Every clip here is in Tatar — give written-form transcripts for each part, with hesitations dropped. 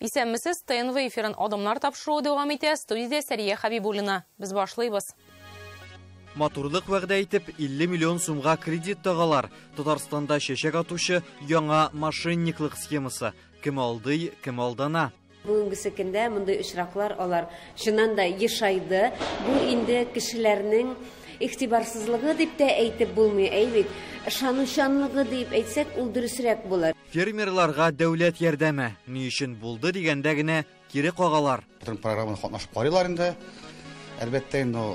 Исәнмесез, ТНВ эфирын Адымнар тапшыруы дәвам итә. Студиядә Сәрия Хәбибуллина. Без башлыйбыз. Матурлык вәгъдә итеп 50 миллион сумга кредит тагалар. Татарстанда чәчәк атучы яңа мошенниклык схемасы. Кем алдый, кем алдана. Бүгенгесе көндә мондый очраклар алар чыннан да ешайды. Бу инде кешеләрнең игътибарсызлыгы дип тә әйтеп булмый, әй бит. Ышанучанлыгы дип әйтсәк, ул дөресрәк булыр. Фермерларга дәүләт ярдәме ни өчен булды дигәндә генә кире кагалар. Бөтен программаны катнашып карыйлар инде. Әлбәттә инде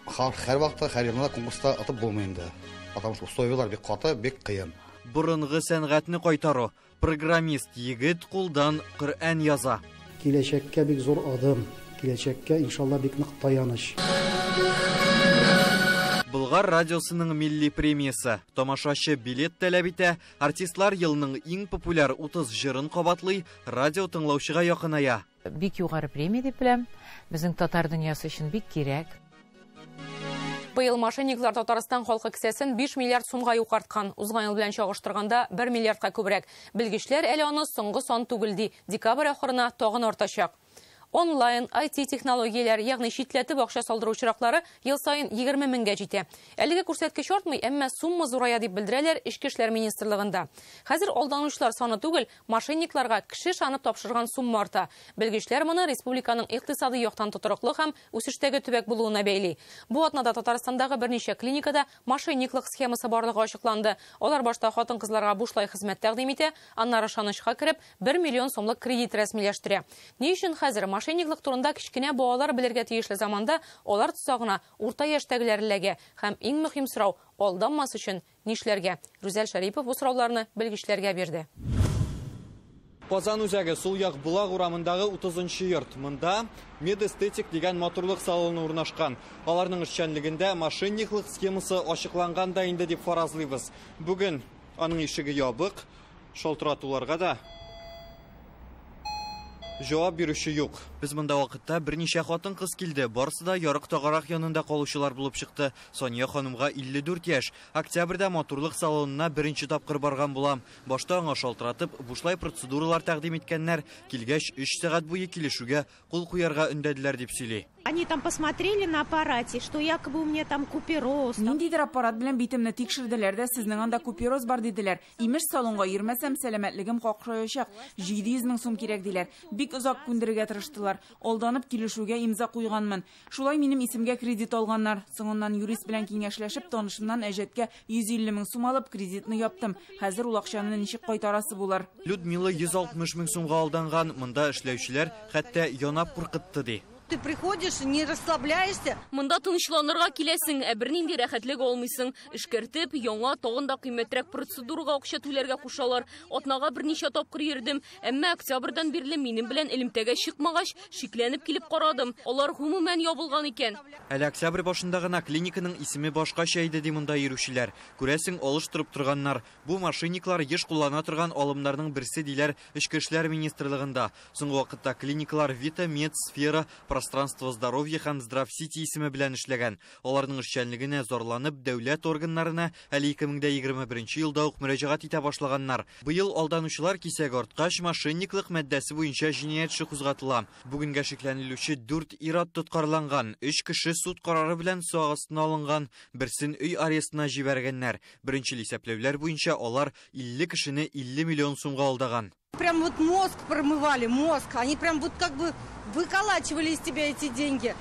һәр вакытта, һәр елда конкурста атып булмый инде. Потому что условиялар бик каты, бик кыен. Борынгы сәнгатьне кайтару. Программист егет кулдан Коръән яза. Киләчәккә бик зур адым, киләчәккә иншалла бик нык таяныч. Болгар радиосының милли премиясе. Тамашачы билет таләп итә, артистлар елның иң популяр 30 җырын кабатлый, радио тыңлаучыга якыная. Бик югары премия дип беләм. Безнең татар дөньясы өчен бик кирәк. Быел мошенниклар Татарстан халкы кесәсен 5 миллиард сумга югарткан. Узган ел белән чагыштырганда 1 миллиардка күбрәк. Белгечләр әле аны соңгы сан түгел ди. Декабрь ахырына тагын артачак. Онлайн, IT технологияләр, ягъни читләтеп акча салдыру очраклары ел саен 20 меңгә җитә. Әлеге күрсәткеч артмый, әмма сумма зурая дип белдерәләр Эчке эшләр министрлыгында. Хәзер алданучылар саны түгел, мошенникларга кеше ышанып тапшырган сумма арта. Белгечләр моны республиканың икътисади яктан тотрыклы һәм үсештәге төбәк булуына бәйли. Бу атнада Татарстандагы берничә клиникада мошенниклык схемасы барлыгы ачыкланды. Алар башта хатын-кызларга бушлай хезмәт тәкъдим итә, аннары ышанычка кереп 1 миллион сумлык кредит рәсмиләштерә. Ни өчен хәзер мошенниклык турында кечкенә балалар белергә тиешле заманда алар тозагына урта яшьтәгеләр эләгә һәм иң мөһим сорау алданмас өчен нишләргә? Рүзәл Шәрипов бу сорауларны белгечләргә бирде. Казан үзәге сул як Булак урамындагы 30 йорт. Монда Медэстетик дигән матурлык салоны урнашкан. Аларның эшчәнлегендә мошенниклык схемасы ачыкланган да инде дип фаразлыйбыз. Бүген аның ишеге ябык, шалтыратуларга да җавап бирүче юк. Без монда вакытта берничә хатын-кыз килде. Барысы да ярык тагарак янында калучылар булып чыкты. Сания ханымга 54 яшь. Октябрьдә матурлык салонына беренче тапкыр барган булам. Башта аңа шалтыратып, бушлай процедуралар тәкъдим иткәннәр. Килгәч, 3 сәгать буе килешүгә кул куярга өндәделәр дип сөйли. Они там посмотрели на аппарате, что якобы у меня там купероз. Ниндидер аппарат белән битемне тикшерделәр дә, сезнең анда купероз бар диделәр. Имеш салонга йөрмәсәм, сәламәтлегем какшаячак. 700 мең сум кирәк диләр. Бик озак күндерергә тырыштылар. Алданып килешүгә имза куйганмын. Шулай минем исемгә кредит алганнар. Соңыннан юрист белән киңәшләшеп, танышымнан әҗәткә 150 мең сум алып кредитны яптым. Хәзер ул акчаны ничек кайтарасы булыр? Людмила 160 мең сумга алданган. Монда эшләүчеләр хәтта янап куркытты ди. Ты приходишь, не расслабляешься. Монда тынычланырга киләсең, ә бернинди рәхәтлек алмыйсың. Эшкәртеп, яңа тагын да кыйммәтрәк процедурага акча түләргә кушалар. Атнага берничә тапкыр йөрдем, әмма октябрьдән бирле минем белән элемтәгә чыкмагач, шикләнеп килеп карадым. Алар гомумән ябылган икән. Әле октябрь башында гына клиниканың исеме башкача иде ди монда йөрүчеләр. Күрәсең, алыштырып торганнар. Бу мошенниклар еш куллана торган алымнарның берсе диләр Эчке эшләр министрлыгында. Соңгы вакытта клиникалар Вита, Мед, Сфера, Пространство здоровья һәм Здравсити исеме белән эшләгән. Аларның эшчәнлегенә зарланып, дәүләт органнарына әле 2021 елда ук мөрәҗәгать итә башлаганнар. Быел алданучылар кисәге арткач, мошенниклык маддәсе буенча җинаять эше кузгатыла. Бүгенгә шикләнелүче 4 ир-ат тоткарланган, 3 кеше суд карары белән сак астына алынган, берсен өй арестына җибәргәннәр. Беренчел исәпләүләр буенча алар 50 кешене 50 миллион сумга алдаган. Прям вот мозг промывали, мозг. Они прям вот как бы выколачивали из тебя эти деньги.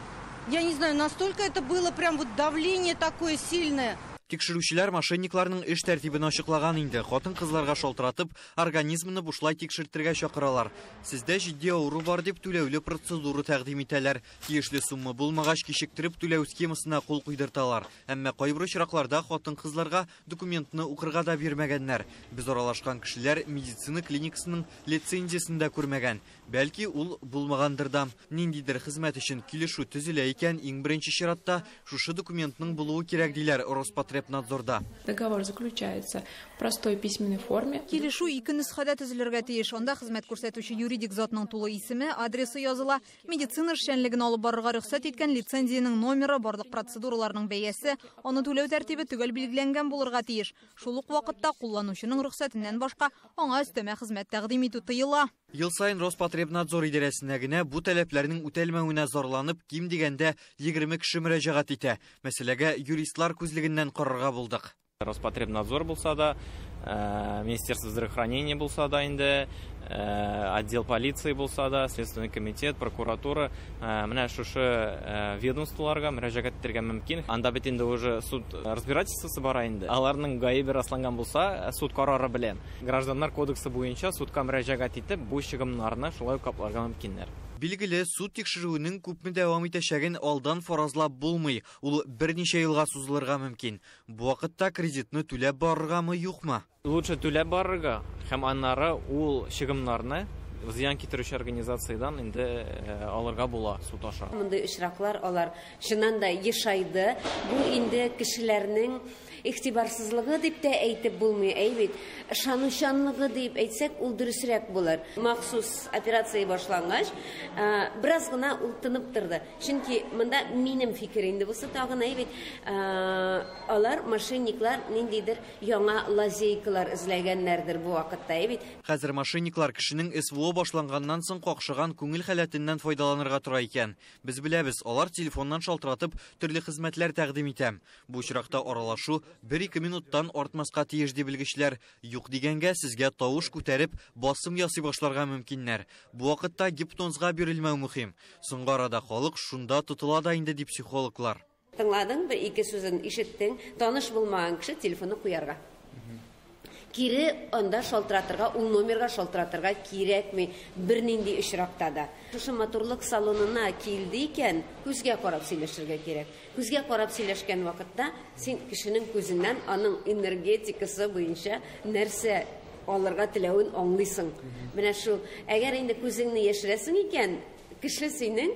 Я не знаю, настолько это было прям вот давление такое сильное. Тикшерүчеләр мошенникларның эш тәртибен ачыклаган инде. Хатын-кызларга шалтыратып, организмны бушлай тикшертергә чакыралар. Сездә җитди авыру бар дип түләүле процедура тәкъдим итәләр. Тиешле сумма булмагач, кичектереп түләү схемасына кул куйдырталар. Әмма кайбер очракларда хатын-кызларга документны укырга да бирмәгәннәр. Без аралашкан кешеләр медицина клиникасының лицензиясен дә күрмәгән. Бәлки ул булмагандыр да. Ниндидер хезмәт өчен килешү төзелә икән, иң беренче чиратта шушы документның булуы кирәк диләр Роспотребнадзорда. Договор заключается простой письменной форме. Килешү ике нөсхәдә төзелергә тиеш. Анда хезмәт күрсәтүче юридик затның тулы исеме, адресы языла, медицина эшчәнлеген алып барырга рөхсәт иткән лицензиянең номеры, барлык процедураларның бәясе, аны түләү тәртибе төгәл билгеләнгән булырга тиеш. Шул ук вакытта кулланучының рөхсәтеннән башка аңа өстәмә хезмәт тәкъдим итү тыела. Ел сайын Роспотребнадзор идарәсенә генә бу таләпләрнең үтәлмәвенә зарланып, ким дигәндә 20 кеше мөрәҗәгать итә. Мәсьәләгә юристлар күзлегеннән карарга булдык. Роспотребнадзор булса да, Министерство здравоохранения булса да инде, отдел полиции булса да, Следственный комитет, прокуратура, менә шушы ведомстволарга мөрәҗәгать итәргә мөмкин. Анда бит инде уже суд разбирательствосы бара инде. Аларның гаебе расланган булса, суд карары белән Гражданнар кодексы буенча судка мөрәҗәгать итеп, бу чыгымнарны шулай ук капларга мөмкиннәр. Билгеле, суд тикшерүенең күпме дәвам итәчәген алдан фаразлап булмый. Ул берничә елга сузылырга мөмкин. Бу вакытта кредитны түләп барыргамы, юкмы? Лучше түләп барырга һәм аннары ул чыгымнарны зыян китерүче организациядән инде алырга була суд аша. Мондый очраклар алар чыннан да ешайды. Бу инде кешеләрнең игътибарсызлыгы дип тә әйтеп булмый, әй бит. Ышанучанлыгы дип әйтсәк, ул дөресрәк булыр. Махсус операция башлангач, бераз гына ул тынып торды. Чөнки монда минем фикер инде булса тагын, әй бит, алар мошенниклар ниндидер яңа лазейкалар эзләгәннәрдер бу вакытта, әй бит. Хәзер мошенниклар кешенең СВО башланганнан соң какшаган күңел халәтеннән файдаланырга тора икән. Без беләбез, алар телефоннан шалтыратып төрле хезмәтләр тәкъдим итә. Бу очракта аралашу 1-2 минуттан артмаска тиеш ди белгечләр. Юк дигәнгә сезгә тавыш күтәреп басым ясый башларга мөмкиннәр. Бу вакытта гипнозга бирелмәү мөһим. Соңгы арада халык шунда тотыла да инде ди психологлар. Тыңладың, бер ике сүзен ишеттең, таныш булмаган кеше телефонны куярга. Кире анда шалтыратырга, ул номерга шалтыратырга кирәкми бернинди очракта да. Шушы матурлык салонына килде икән, күзгә карап сөйләшергә кирәк. Күзгә карап сөйләшкән вакытта син кешенең күзеннән аның энергетикасы буенча нәрсә алырга теләвен аңлыйсың. Менә шул, әгәр инде күзеңне яшерәсең икән, кеше синең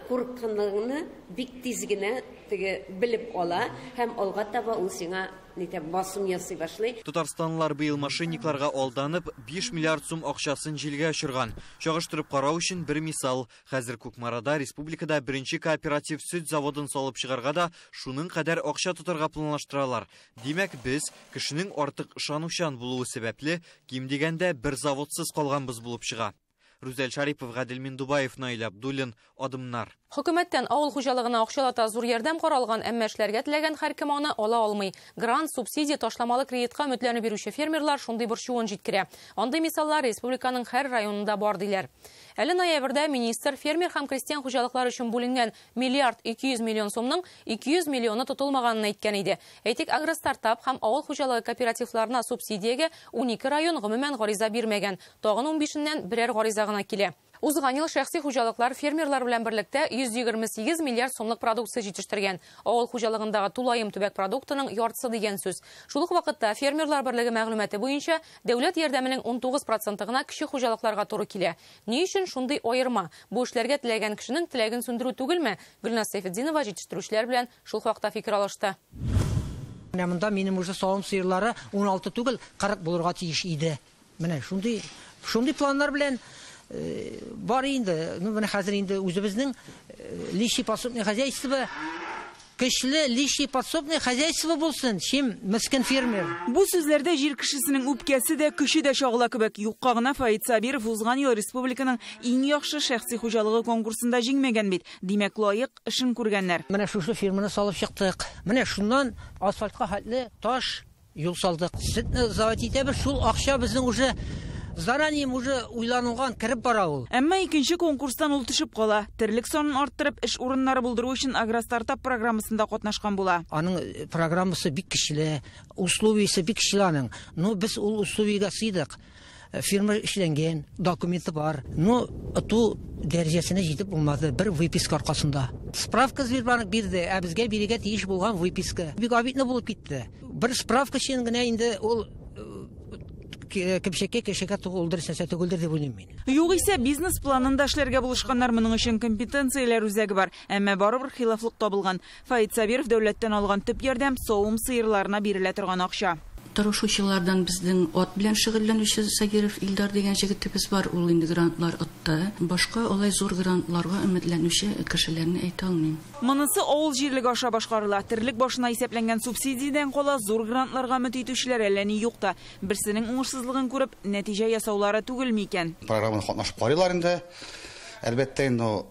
курыкканлыгыңны бик тиз генә теге белеп ала һәм алга таба ул сиңа нитә басым ясый башлый. Татарстанлылар быел мошенникларга алданып 5 миллиард сум акчасын җилгә очырган. Чагыштырып карау өчен бер мисал. Хәзер Кукмарада республикада беренче кооператив сөт заводын салып чыгарга да шуның кадәр акча тотарга планлаштыралар. Димәк, без кешенең артык ышанучан булуы сәбәпле ким дигәндә бер заводсыз калганбыз булып чыга. Рүзәл Шарипов, Гадел Миндубаев, Наил Абдуллин, Адымнар. Хөкүмәттән авыл хуҗалыгына акчалата зур ярдәм каралган, әмма эшләргә теләгән һәркем аны ала алмый. Грант, субсидия, ташламалы кредитка өметләнеп йөрүче фермерлар шундый борчуын җиткерә. Андый мисаллар республиканың һәр районында бар диләр. Әле ноябрьдә министр фермер һәм крестьян хуҗалыклары өчен бүленгән 1,2 миллиард сумның 200 миллионы тотылмаганын әйткән иде. Әйтик, агростартап һәм авыл хуҗалыгы кооперативларына субсидиягә 12 район гомумән гариза бирмәгән. Тагын 15-ннән берәр гариза гына килә. Узган ел шәхси хуҗалыклар фермерлар белән берлектә 128 миллиард сумлык продукция җитештергән. Авыл хуҗалыгындагы тулаем төбәк продуктының яртысы дигән сүз. Шул ук вакытта фермерлар берлеге мәгълүматы буенча дәүләт ярдәменең 19% гына кече хуҗалыкларга туры килә. Ни өчен шундый аерма? Бу эшләргә теләгән кешенең теләген сүндерү түгелме? Гөлназ Сәйфетдинова җитештерүчеләр белән шул хакта фикер алышты. Менә монда минем уже савым сыерлары 16 түгел, 40 булырга тиеш иде. Менә шундый планнар белән бар инде. Ну, менә хәзер инде үзебезнең личный подсобное хозяйство, көчле личный подсобное хозяйство булсын, чем мескен фермер. Бу сүзләрдә җир кешесенең үпкәсе дә, көче дә чагыла кебек. Юкка гына Фаит Сабиров узган ел республиканың иң яхшы шәхси хуҗалыгы конкурсында җиңмәгән бит. Димәк, лаек эшен күргәннәр. Менә шушы ферманы салып чыктык. Менә шуннан асфальтка хәтле таш юл салдык. Сөтне завод итәбез, шул акча безнең уже заранее уже уйланылган кереп бара ул. Әмма икенче конкурстан ул төшеп кала. Терлек санын арттырып, эш урыннары булдыру өчен агростартап программасында катнашкан була. Аның программасы бик көчле, условиясе бик көчле аның. Но без ул условиягә сыйдык. Фирма эшләнгән, документы бар. Но ту дәрәҗәсенә җитеп булмады бер выписка аркасында. Справка Сбербанк бирде, ә безгә бирергә тиеш булган выписка. Бик обидно булып китте. Бер справка өчен генә инде ул кепшеккә кешегә тугылдыр, сәсә түгелдер дип уйлыйм мин. Югыйсә бизнес планында эшләргә булышканнар, моның өчен компетенцияләр үзәге бар, әмма барыбер хилафлык табылган. Фаит Сабиров дәүләттән алган төп ярдәм савым сыерларына бирелә торган акча. Тырышучылардан безнең ат белән шөгыльләнүче Сагиров Илдар дигән җегетебез бар, ул инде грантлар отты. Башка алай зур грантларга өметләнүче кешеләрне әйтә алмыйм. Монысы авыл җирлеге аша башкарыла. Терлек башына исәпләнгән субсидиядән кала зур грантларга өмет итүчеләр әллә ни юк та. Берсенең уңышсызлыгын күреп, нәтиҗә ясаулары түгелме икән? Программаны катнашып карыйлар инде. Әлбәттә инде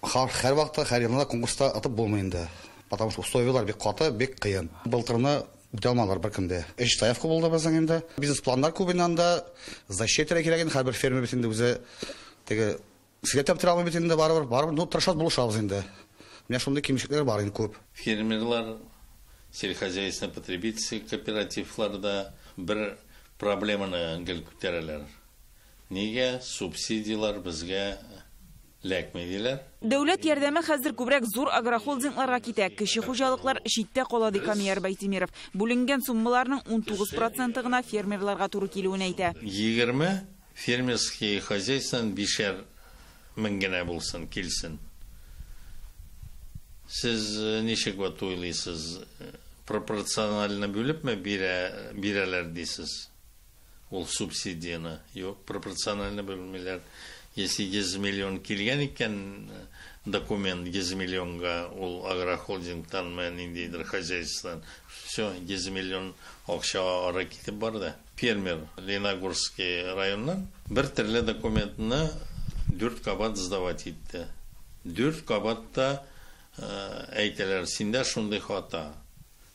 һәр вакытта, һәр елны конкурста отып булмый инде. Потому что условиялар бик каты, бик кыен. Былтырны үтә алмадылар беркем дә. 3 заявка булды безнең инде. Бизнес-планнар күп инде анда. Защита кирәк инде, һәрбер фермер бит инде үзе теге сөйләп тә алмый бит инде барыбер, барыбер, ну, тырышабыз, булышабыз инде. Менә шундый кимчелекләр бар инде күп. Фермерлар, сельскохозяйственный потребительский кооперативларда бер проблеманы гел күтәрәләр. Нигә субсидиялар безгә эләкми диләр? Дәүләт ярдәме хәзер күбрәк зур агрохолдингларга китә. Кече хуҗалыклар читтә кала, ди Камияр Байтимиров. Бүленгән суммаларның 19% гына фермерларга туры килүен әйтә. 20 фермерский хозяйстводан 5 мең генә булсын, килсен. Сез ничек вот уйлыйсыз? Пропорционально бүлепме бирәләр дисез? Ул субсидияне. Юк, пропорционально бүлмиләр. Если 100 миллион килгән икән документ 100 миллионга ул агрохолдингтан ниндидер хозяйстводан, все, 100 миллион акча ара китеп барды. Фермер Леногорский районнан бер төрле документны 4 кабат сдавать итте. 4 кабатта әйтәләр, синдә шундый хата.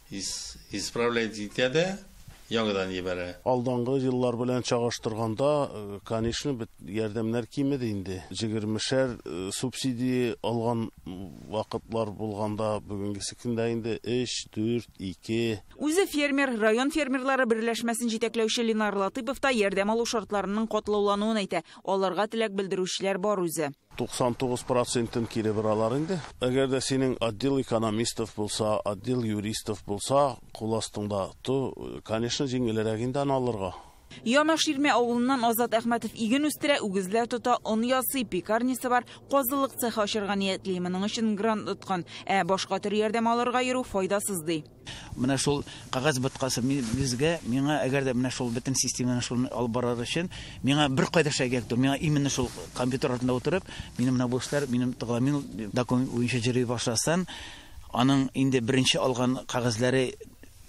Исправлять итә дә яңадан җибәрә. Алдангы еллар белән чагыштырганда, конечно, бит ярдәмнәр кимеде инде. 20-шәр субсидия алган вакытлар булганда, бүгенгесе көндә инде 3, 4, 2. Үзе фермер, район фермерлары берләшмәсен җитәкләүче Ленар Латыпов та ярдәм алу шартларының катлаулануын әйтә. Аларга теләк белдерүчеләр бар үзе. 99%-ын кире боралар инде. Әгәр дә синең отдел экономистов булса, отдел юристов булса, кул астыңда, то, конечно, җиңелрәк инде аны алырга. Ямаширмә авылыннан Азат Әхмәтов иген үстерә, үгезләр тота, он ясый, пекарнясы бар, казылык цехы ачырга ниятли. Моның өчен грант откан. Ә башка төр ярдәм алырга йөрү файдасыз ди. Менә шул кәгазь боткасы безгә, миңа әгәр дә менә шул бөтен системаны шуны алып барыр өчен, миңа бер кайда кирәк түгел. Миңа именно шул компьютер артында утырып, минем менә бу эшләр, минем тыгыла, мин документ буенча йөри башласам, аның инде беренче алган кәгазьләре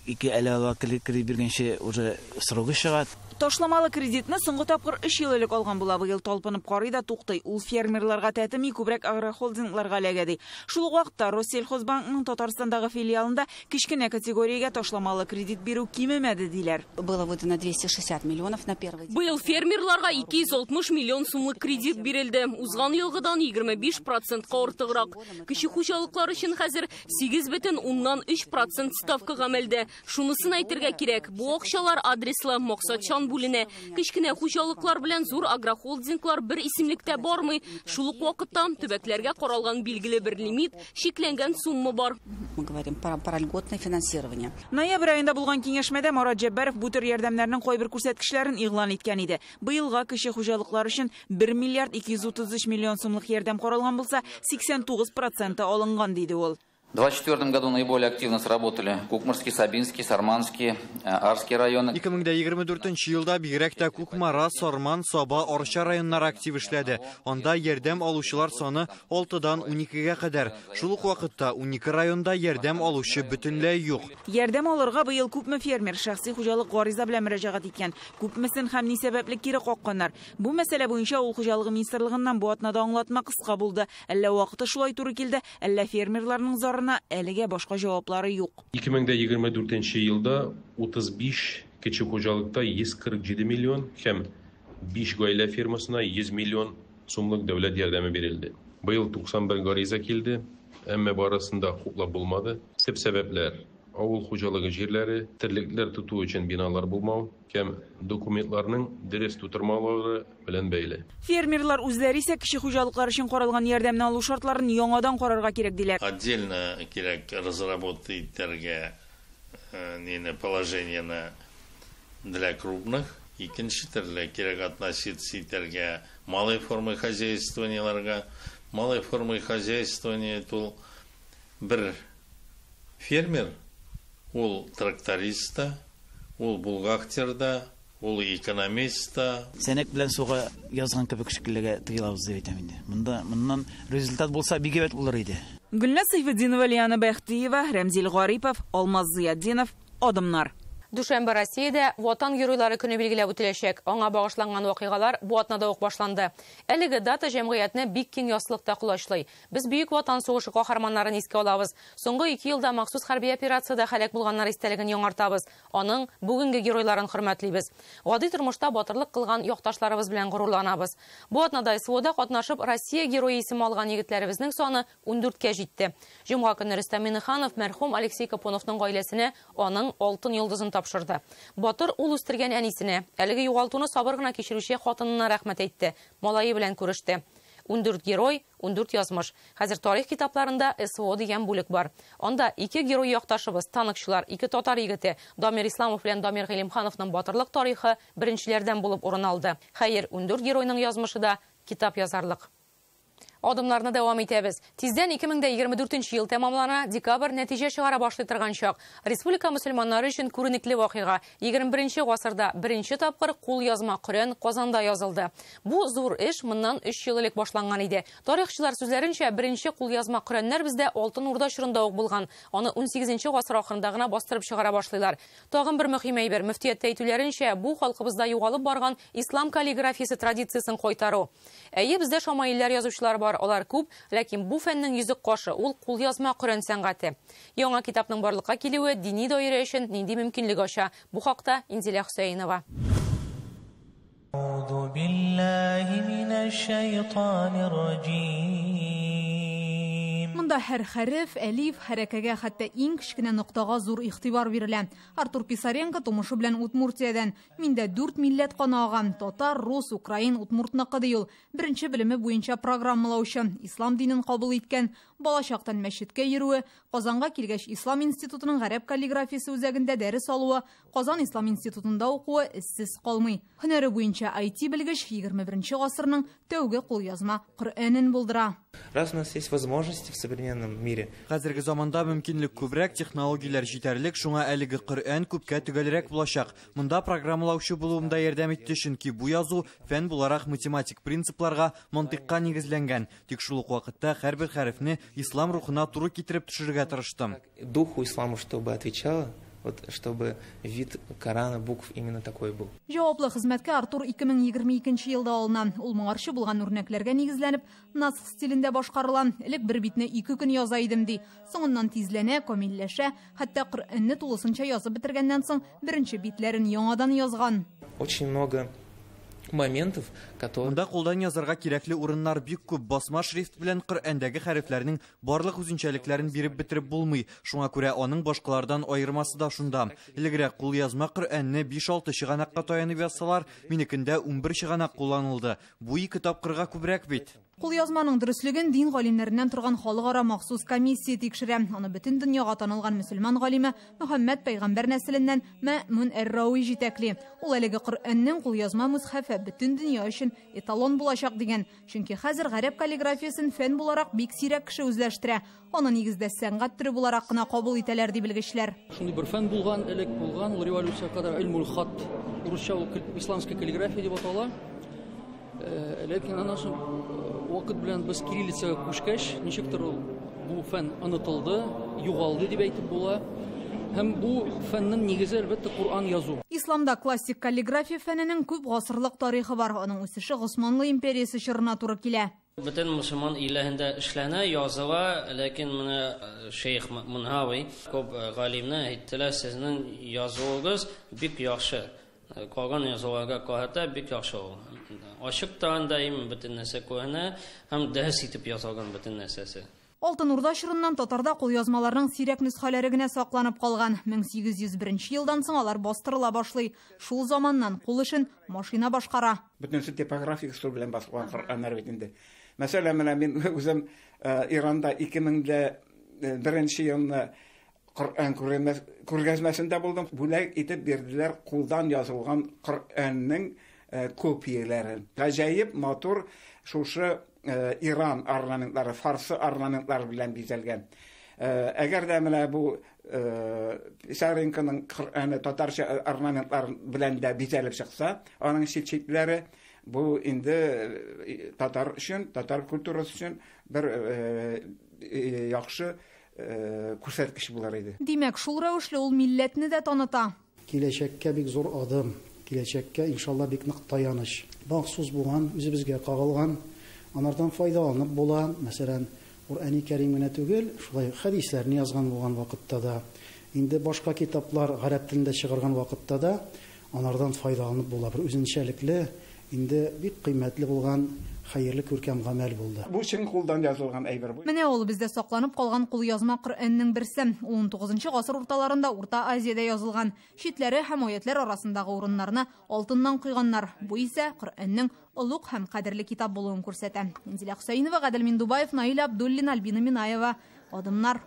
ике әле ала кредит биргәнче уже срогы чыга. Ташламалы кредитны соңгы тапкыр 3 ел элек алган була. Быел талпынып карый да туктый. Ул фермерларга тәтеми, күбрәк агрохолдингларга эләгә ди. Шул ук вакытта Россельхозбанкның Татарстандагы филиалында кечкенә категориягә ташламалы кредит бирү кимемәде диләр. Было выдано 260 миллионов на первый. Быел фермерларга 260 миллион сумлык кредит бирелде. Узган елгыдан 25%-ка артыграк. Кече хуҗалыклар өчен хәзер 8,3% ставка гамәлдә. Шунысын әйтергә кирәк, бу акчалар адреслы, максатчан бүленә. Кечкенә хуҗалыклар белән зур агрохолдинглар бер исемлектә бармый. Шул ук вакытта төбәкләргә каралган билгеле бер лимит, чикләнгән сумма бар. Мы говорим про льготное финансирование. Ноябрь аенда булган киңәшмәдә Марат Җәббаров бу төр ярдәмнәрнең кайбер күрсәткечләрен игълан иткән иде. Быелга кече хуҗалыклар өчен 1 миллиард 233 миллион сумлык ярдәм каралган булса, 89% алынган диде ул. В 2024 году наиболее активно сработали Кукмарский, Сабинский, Сарманский, Арский районы. 2024 елда бигрәк тә Кукмара, Сарман, Саба, Арча районнары актив эшләде. Анда ярдәм алучылар саны 6-дан 12-гә кадәр. Шул ук вакытта 12 районда ярдәм алучы бөтенләй юк. Ярдәм алырга быел күпме фермер, шәхси хуҗалык гариза белән мөрәҗәгать иткән. Күпмесен һәм ни сәбәпле кире какканнар. Бу мәсьәлә буенча авыл хуҗалыгы министрлыгыннан бу атнада аңлатма кыска булды. Әллә вакыты шулай туры килде, әллә фермерларның зарына әлегә башка җаваплары юк. 2024 елда 35 кече хуҗалыкта 147 миллион һәм 5 гаилә фермасына 100 миллион сумлык дәүләт ярдәме бирелде. Быел 91 гариза килде, әмма барысын да хуплап булмады. Төп сәбәпләр: авыл хуҗалыгы җирләре, терлекләр тоту өчен биналар булмау һәм документларның дөрес тутырмалары белән бәйле. Фермерлар үзләре исә кече хуҗалыклар өчен каралган ярдәмне алу шартларын яңадан карарга кирәк диләр. Отдельно кирәк разработать итәргә положениене для крупных, икенче төрле кирәк относиться итәргә малой формы хозяйствованиеларга. Малой формы хозяйствования ул бер фермер, ул тракторист та, Ул бухгалтер да, ул экономист та. Сәнәк белән суга язган кебек шикеллегә тыелабыз дип әйтәм инде. Монда моннан результат булса бик әйбәт булыр иде. Гөлназ Сәйфетдинова, Лиана Бәхтиева, Рәмзил Гарипов, Алмаз Зыятдинов, Адымнар. Дүшәмбе Россиядә Ватан геройлары көне билгеләп үтеләчәк. Аңа багышланган вакыйгалар бу атнада ук башланды. Әлеге дата җәмгыятьне бик киң яссылыкта колачлый. Без Бөек Ватан сугышы каһарманнарын искә алабыз. Соңгы 2 елда махсус хәрби операциядә һәлак булганнар истәлеген яңартабыз. Аның бүгенге геройларын хөрмәтлибез. Гади тормышта батырлык кылган якташларыбыз белән горурланабыз. Бу атнада СВОда катнашып Россия герое исеме алган егетләребезнең саны 14кә җитте. Җомга көнне Рөстәм Миңнеханов мәрхүм Алексей Капоновның гаиләсенә аның алтын йолдызын тапшырды. Батыр ул үстергән әнисенә, әлеге югалтуны сабыр гына кичерүче хатынына рәхмәт әйтте. Малае белән күреште. 14 герой, 14 язмыш. Хәзер тарих китапларында СВО дигән бүлек бар. Анда ике герой якташыбыз, танкчылар, ике татар егете Дамир Исламов белән Дамир Гыйлемхановның батырлык тарихы беренчеләрдән булып урын алды. Хәер, 14 геройның язмышы да китап язарлык. Адымнарны дәвам итәбез. Тиздән 2024 ел тәмамлана, декабрь нәтиҗә чыгара башлый торган чак. Республика мөселманнары өчен күренекле вакыйга. 21 гасырда беренче тапкыр кул язма Коръән Казанда язылды. Бу зур эш моннан 3 ел элек башланган иде. Тарихчылар сүзләренчә, беренче кул язма Коръәннәр бездә Алтын Урда чорында ук булган. Аны 18 гасыр ахырында гына бастырып чыгара башлыйлар. Тагын бер мөһим әйбер, мөфтияттә әйтүләренчә, бу халкыбызда югалып барган ислам каллиграфиясе традициясен кайтару. Әйе, бездә шамаилләр язучылар бар, алар күп, ләкин бу фәннең йөзек кашы ул кулъязма Коръән сәнгате. Яңа китапның барлыкка килүе дини даирә өчен нинди мөмкинлек ача? Бу хакта Инзилә Хөсәенова. Әгъузу биллаһи минәш шайтанир раҗим. Монда һәр хәреф, әлиф, хәрәкәгә, хәтта иң кечкенә ноктага зур игътибар бирелә. Артур Писаренко тумышы белән Удмуртиядән. Миндә 4 милләт каны ага. Татар, рус, украин, удмуртныкы ди ул. Беренче белеме буенча программалаучы, ислам динен кабул иткән, балачактан мәчеткә йөрүе, Казанга килгәч Ислам институтының гарәп каллиграфиясе үзәгендә дәрес алуы, Казан Ислам институтында укуы эзсез калмый. Һөнәре буенча IT белгеч 21 гасырның тәүге кулъязма Коръәнен булдыра. Раз у нас есть возможности в современном мире. Хәзерге заманда мөмкинлек күбрәк, технологияләр җитәрлек, шуңа әлеге Коръән күпкә төгәлрәк булачак. Монда программалаучы булуым да ярдәм итте, чөнки бу язу фән буларак математик принципларга, мантыйкка нигезләнгән. Тик шул ук вакытта һәрбер хәрефне ислам рухына туры китереп төшерергә тырыштым. Духу исламу, чтобы отвечало, вот чтобы вид Корана, букв именно такой был. Җаваплы хезмәткә Артур 2022 елда алына. Ул моңарчы булган үрнәкләргә нигезләнеп, насх стилендә башкарыла. Элек бер битне 2 көн яза идем ди. Соңыннан тизләнә, камилләшә, хәтта Коръәнне тулысынча язып бетергәннән соң беренче битләрен яңадан язган. Очень много моментов, которые... Монда кулдан язарга кирәкле урыннар бик күп. Басма шрифт белән Коръәндәге хәрефләрнең барлык үзенчәлекләрен биреп бетереп булмый. Шуңа күрә аның башкалардан аермасы да шунда. Элегрәк кулъязма Коръәнне 5-6 чыганакка таянып язсалар, минекендә 11 чыганак кулланылды. Бу 2 тапкырга күбрәк бит. Кулъязманың дөреслеген дин галимнәреннән торган халыкара махсус комиссия тикшерә. Аны бөтен дөньяга танылган мөселман галиме Мөхәммәд пәйгамбәр нәселеннән Мәмун әр-Рауи җитәкли. Ул әлеге Коръәннең кулъязма мусхафы бөтен дөнья өчен эталон булачак дигән. Чөнки хәзер гарәп каллиграфиясен фән буларак бик сирәк кеше үзләштерә. Аны нигездә сәнгать төре буларак кына кабул итәләр ди белгечләр. Шундый бер фән булган, элек булган, ул революция кадәр илмул хат, урысча ул исламская каллиграфия дип атала. Ләкин аннан соң вакыт белән без кириллицага күчкәч, ничектер ул бу фән онытылды, югалды дип әйтеп була. Һәм бу фәннең нигезе әлбәттә Коръән язу. Исламда классик каллиграфия фәненең күп гасырлык тарихы бар. Аның үсеше Госманлы империясе чорына туры килә. Бөтен мөселман иләһендә эшләнә, языла, ләкин менә шейх Мунһави күп галимнәр әйттеләр, сезнең язуыгыз бик яхшы. Калган язуларга карата бик яхшы ул. Ачык та анда им бөтен нәрсә күренә һәм дәрес итеп язылган бөтен нәрсәсе. Алтын Урда чорыннан татарда кулъязмаларның сирәк нөсхәләре генә сакланып калган. 1801 елдан соң алар бастырыла башлый. Шул заманнан кул эшен машина башкара. Бөтенесе типографик ысул белән басылган Коръәннәр бит инде. Мәсәлән, менә мин үзем Иранда 2001 елны Коръән күргәзмәсендә булдым. Бүләк итеп бирделәр кулдан язылган Коръәннең копияләрен. Гаҗәеп матур шушы Иран орнаментлары, фарсы орнаментлары белән бизәлгән. Әгәр дә менә бу Писаренконың Коръәне татарча орнаментлар белән дә бизәлеп чыкса, аның чит-читләре, бу инде татар өчен, татар культурасы өчен бер яхшы күрсәткеч булыр иде. Димәк, шул рәвешле ул милләтне дә таныта. Киләчәккә бик зур адым, киләчәккә, иншалла, бик нык таяныч. Махсус булган, үзебезгә кагылган, анардан файдаланып була. Мәсәлән, Коръәни Кәрим генә түгел, шулай хәдисләрне язган булган вакытта да, инде башка китаплар гарәп телендә чыгарган вакытта да анардан файдаланып була. Бер үзенчәлекле, инде бик кыйммәтле булган хәерле күркәм гамәл булды. Бу чын кулдан язылган әйбер. Менә ул бездә сакланып калган кулъязма Коръәннең берсе. Ул 19 гасыр урталарында Урта Азиядә язылган. Читләре һәм аятлар арасындагы урыннарны алтыннан куйганнар. Бу исә Коръәннең олуг һәм кадерле китап булуын күрсәтә. Инзилә Хөсәенова, Гадел Миндубаев, Наил Абдуллин, Альбина Минаева. Адымнар.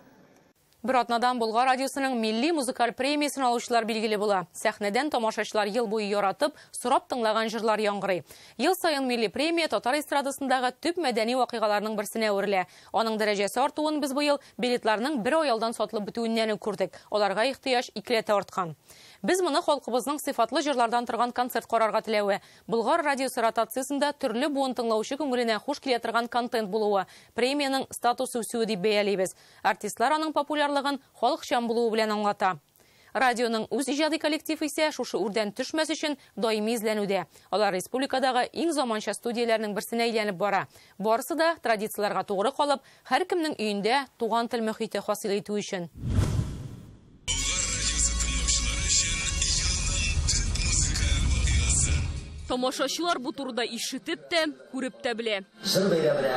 Бер атнадан Болгар радиосының милли музыкаль премиясен алучылар билгеле була. Сәхнәдән тамашачылар ел буе яратып, сорап тыңлаган җырлар яңгырый. Ел саен милли премия татар эстрадасындагы төп мәдәни вакыйгаларның берсенә әверелә. Аның дәрәҗәсе артуын без быел билетларның бер ай алдан сатылып бетүеннән үк күрдек. Аларга ихтыяҗ икеләтә арткан. Без моны халкыбызның сыйфатлы җырлардан торган концерт карарга теләве, Болгар радиосы ротациясендә төрле буын тыңлаучы күңеленә хуш килә торган контент булуы, премиянең статусы үсүе дип бәялибез. Артистлар аның популярлыгын халыкчан булуы белән аңлата. Радионың үз иҗади коллективы исә шушы үрдән төшмәс өчен даими эзләнүдә. Алар республикадагы иң заманча студияләрнең берсенә әйләнеп бара. Барысы да традицияләргә тугры калып, һәркемнең өендә туган тел мөхите хасил итү өчен. Тамашачылар бу турыда ишетеп тә, күреп тә белә. Җыр бәйрәменә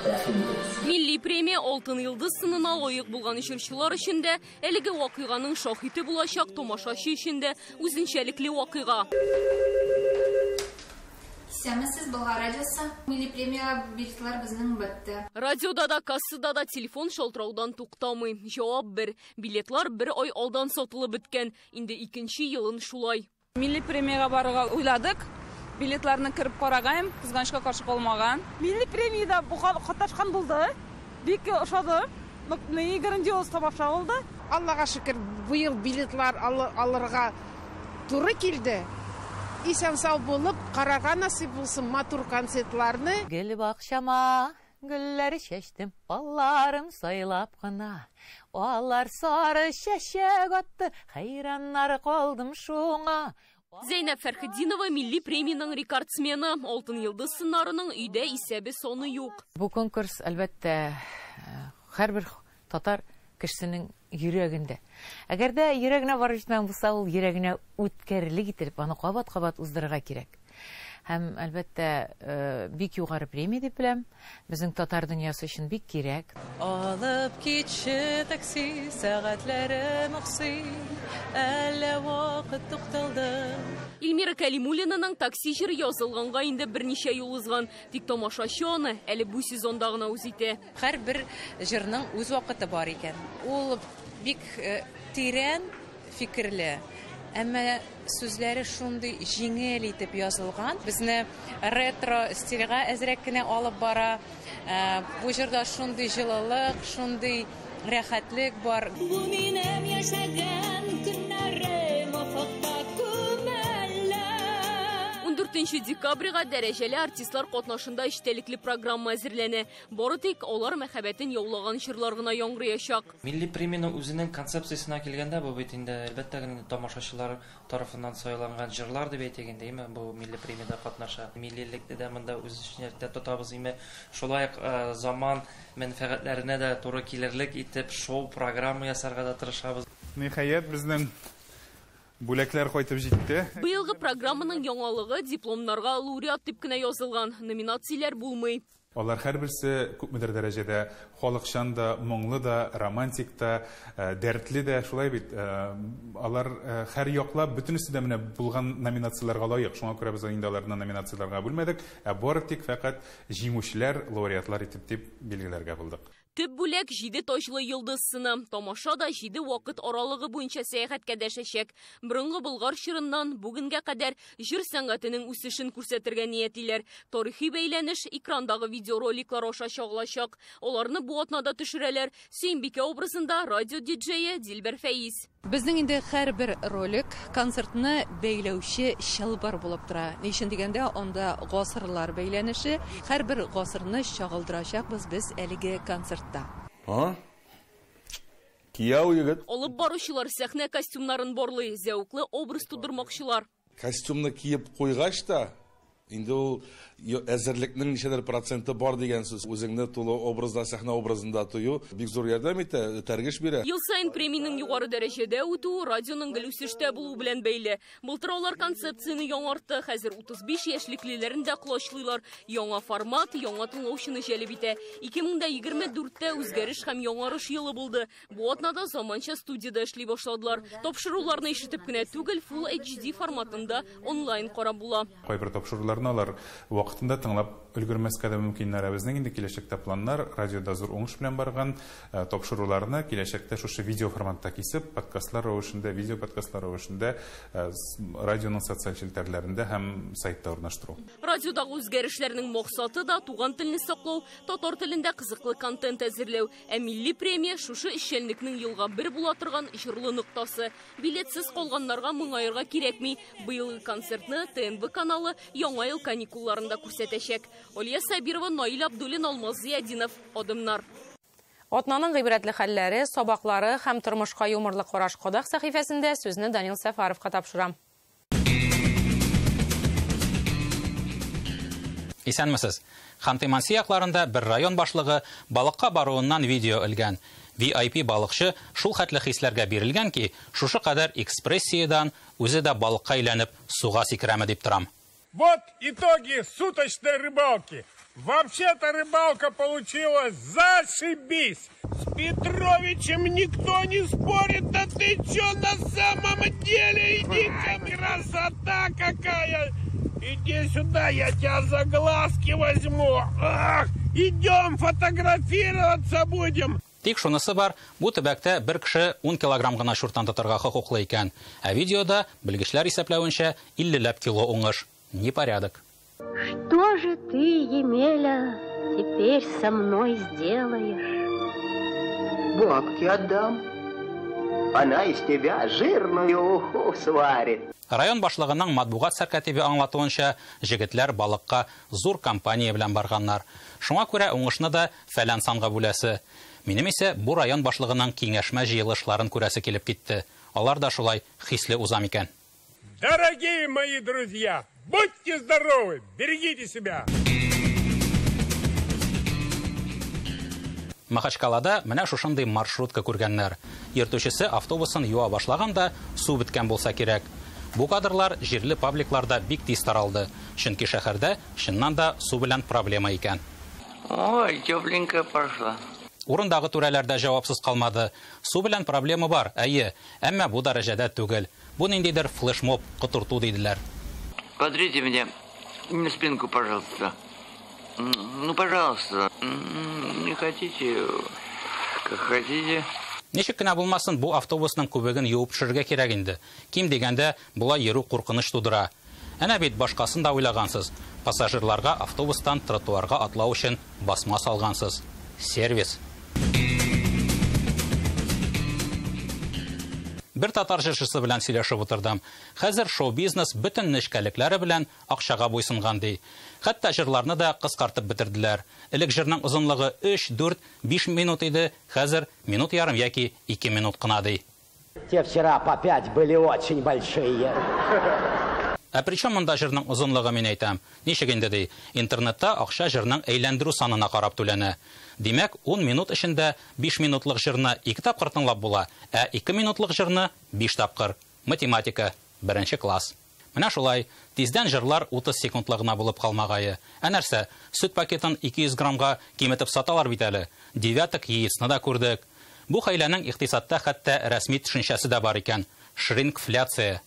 рәхим итегез. Милли премия Алтын йолдыз сынына лаек булган җырчылар өчен дә, әлеге вакыйганың шаһиты булачак тамашачы өчен дә үзенчәлекле вакыйга. Исәнмесез, Болгар радиосы. Милли премия билетлар безнең бетте. Радиода да, кассада да телефон шалтыраудан туктамый. Җавап бер. Билетлар бер ай алдан сатылып беткән. Инде икенче елын шулай. Милли премиягә барырга уйладык. Билетларны кереп карагаем, кызганычка каршы калмаган. Милли премиядә катнашкан булды. Бик ошады. Грандиоз тамаша булды. Аллага шөкер, быел билетлар алырга туры килде. Исән сау булып, карарга насыйп булсын матур концертларны. Гөл бакчама гөлләр чәчтем, балларым сайлап кына. Алар сары чәчәк атты, хәйраннар калдым шуңа. Зәйнәб Фәрхетдинова милли премиянең рекордсмены. Алтын йолдыз сыннарының өйдә исәбе саны юк. Бу конкурс, әлбәттә, һәрбер татар кешесенең йөрәгендә. Әгәр дә йөрәгенә барып җитмәгән булса, ул йөрәгенә үткәрерлек итеп, аны кабат-кабат уздырырга кирәк. Һәм, әлбәттә, бик югары премия дип беләм. Безнең татар дөньясы өчен бик кирәк. Алып китче такси, сәгатьләре мөхси, әллә вакыт тукталды. Эльмира Кәлимуллинаның такси җыры язылганга инде берничә ел узган. Тик тамашачы аны әле бу сезонда гына үз итә. Һәрбер җырның үз вакыты бар икән. Ул бик тирән фикерле. Әмма сүзләре шундый җиңел итеп язылган. Безне ретро стильгә әзрәк кенә алып бара. Бу җырда шундый җылылык, шундый рәхәтлек бар. Бу минем яшәгән көннәрем офыкта күмелә. 14 декабрьгә дәрәҗәле артистлар катнашында эчтәлекле программа әзерләнә. Бары тик алар мәхәббәтен яулаган җырлар гына яңгыраячак. Милли премияның үзенең концепциясенә килгәндә, бу бит инде әлбәттә генә тамашачылар тарафыннан сайланган җырлар дип әйтик инде, әйме, бу милли премиядә катнаша. Миллилекне дә монда үз эченә тотабыз, әйме, шулай ук заман мәнфәгатьләренә дә туры килерлек итеп шоу программа ясарга да тырышабыз. Ниһаять, безнең бүләкләр кайтып җитте. Быелгы программаның яңалыгы дипломнарга лауреат дип кенә язылган. Номинацияләр булмый. Алар һәрберсе күпмедер дәрәҗәдә халыкчан да, моңлы да, романтик та, дәртле дә, шулай бит. Алар һәр яклап бөтенесе дә менә булган номинацияләргә лаек. Шуңа күрә без инде аларны номинацияләргә бүлмәдек, ә бары тик фәкать җиңүчеләр, лауреатлар итеп дип билгеләргә булдык. Төп бүләк 7 таҗлы йолдыз сыны. Тамаша да 7 вакыт аралыгы буенча сәяхәткә дәшәчәк. Борынгы Болгар чорыннан бүгенгә кадәр җыр сәнгатенең үсешен күрсәтергә ниятлиләр. Тарихи бәйләнеш экрандагы видеороликлар аша чагылачак. Аларны бу атнада төшерәләр. Сөембикә образында радио диджее Дилбәр Фәиз. Безнең инде һәрбер ролик концертны бәйләүче чылбыр булып тора. Ни өчен дигәндә, анда гасырлар бәйләнеше, һәрбер гасырны чагылдырачакбыз без әлеге концертта. А? Кияү егет. Алып баручылар сәхнә костюмнарын барлый, зәвыклы образ тудырмакчылар. Костюмны киеп куйгач та, инде ул әзерлекнең ничәдер проценты бар дигән сүз. Үзеңне тулы образда, сәхнә образында тою бик зур ярдәм итә, этәргеч бирә. Ел саен премиянең югары дәрәҗәдә үтүе радионың гел үсештә булуы белән бәйле. Былтыр алар концепцияне яңартты. Хәзер 35 яшьлеклеләрен дә колачлыйлар. Яңа формат яңа тыңлаучыны җәлеп итә. 2024-тә үзгәреш һәм яңарыш елы булды. Бу атнада заманча студияда эшли башладылар. Тапшыруларны ишетеп кенә түгел, Full HD форматында онлайн карап була. Кайбер тапшыруларны алар вакытында тыңлап өлгермәскә дә мөмкиннәр. Безнең инде киләчәктә планнар радиода зур уңыш белән барган тапшыруларны киләчәктә шушы видео форматта кисеп, подкастлар рәвешендә, видео подкастлар рәвешендә радионың социаль челтәрләрендә һәм сайтта урнаштыру. Радиодагы үзгәрешләрнең максаты да туган телне саклау, татар телендә кызыклы контент әзерләү. Ә милли премия шушы эшчәнлекнең елга бер була торган җырлы ноктасы. Билетсез калганнарга моңаерга кирәкми. Быелгы концертны ТНВ каналы яңа ел каникулларында күрсәтәчәк. Алия Сабирова, Наил Абдуллин, Алмаз Зиядинов. Адымнар. Атнаның гыйбрәтле хәлләре, сабаклары һәм тормышка юморлы караш кадак сәхифәсендә сүзне Данил Сәфаровка тапшырам. Исәнмесез. Ханты-Манси якларында бер район башлыгы балыкка баруыннан видео элгән. VIP балыкчы шул хәтле хисләргә бирелгән ки, шушы кадәр экспрессиядан үзе дә балыкка әйләнеп суга сикерәме дип торам. Вот итоги суточной рыбалки. Вообще-то рыбалка получилась зашибись. С Петровичем никто не спорит. Да ты чё на самом деле? Иди-ка, красота какая! Иди сюда, я тебя за глазки возьму. Ах, идем фотографироваться будем. Тик шунысы бар, бу төбәктә бер кеше 10 килограмм гына чуртан тотарга хокуклы икән. Ә видеода белгечләр исәпләвенчә 50 кило уңыш. Непорядок. Что же ты, Емеля, теперь со мной сделаешь? Бабке отдам. Она из тебя жирную уху сварит. Район башлыгының матбугат сәркәтибе аңлатуынча, җегетләр балыкка зур компания белән барганнар. Шуңа күрә уңышны да фәлән санга бүләсе. Минем исә бу район башлыгының киңәшмә җыелышларын күрәсе килеп китте. Алар да шулай хисле уза микән? Дорогие мои друзья, будьте здоровы, берегите себя. Махачкалада менә шушындый маршрутка күргәннәр. Йөртүчесе автобусын юа башлаганда су беткән булса кирәк. Бу кадрлар җирле пабликларда бик тиз таралды. Чөнки шәһәрдә чыннан да су белән проблема икән. Ой, тепленькая пошла. Урындагы түрәләр дә җавапсыз калмады. Су белән проблема бар, әйе, әмма бу дәрәҗәдә түгел. Бу ниндидер флешмоб, котырту диделәр. Подрите меня на спинку, пожалуйста. Ну, пожалуйста, не хотите, как хотите. Ничек кенә булмасын, бу автобусның күбеген юып төшерергә кирәк инде. Ким дигәндә, болай йөрү куркыныч тудыра. Әнә бит башкасын да уйлагансыз. Пассажирларга автобустан тротуарга атлау өчен басма салгансыз. Сервис. Бер татар җырчысы белән сөйләшеп утырдым. Хәзер шоу-бизнес бөтен нечкәлекләре белән акчага буйсынган ди. Хәтта җырларны да кыскартып бетерделәр. Элек җырның озынлыгы 3, 4, 5 минут иде, хәзер минут ярым яки 2 минут кына ди. Те вчера по 5 были очень большие. Ә причем монда җырның озынлыгы, мин әйтәм. Ничек инде ди? Интернетта акча җырның әйләндерү санына карап түләнә. Димәк, 10 минут эчендә 5 минутлык җырны 2 тапкыр тыңлап була, ә 2 минутлык җырны 5 тапкыр. Математика, 1 класс. Менә шулай, тиздән җырлар 30 секундлы гына булып калмагае. Ә нәрсә, сөт пакетын 200 граммга киметеп саталар бит әле. Девяток яйцны да күрдек. Бу хәйләнең икътисадта хәтта рәсми төшенчәсе дә бар икән. Шринкфляция.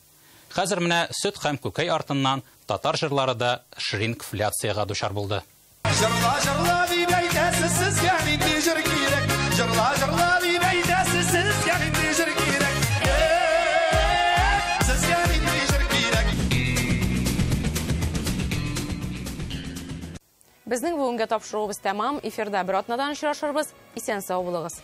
Хәзер менә сөт һәм күкәй артыннан татар җырлары да шринкфляциягә дучар булды. Җырла, җырла дип әйтәсез, сезгә нинди җыр кирәк? Җырла, җырла дип әйтәсез, сезгә нинди җыр кирәк? Сезгә нинди җыр кирәк? Безнең бүгенге тапшыруыбыз тәмам. Эфирда бер атнадан очрашырбыз. Исән сау булыгыз.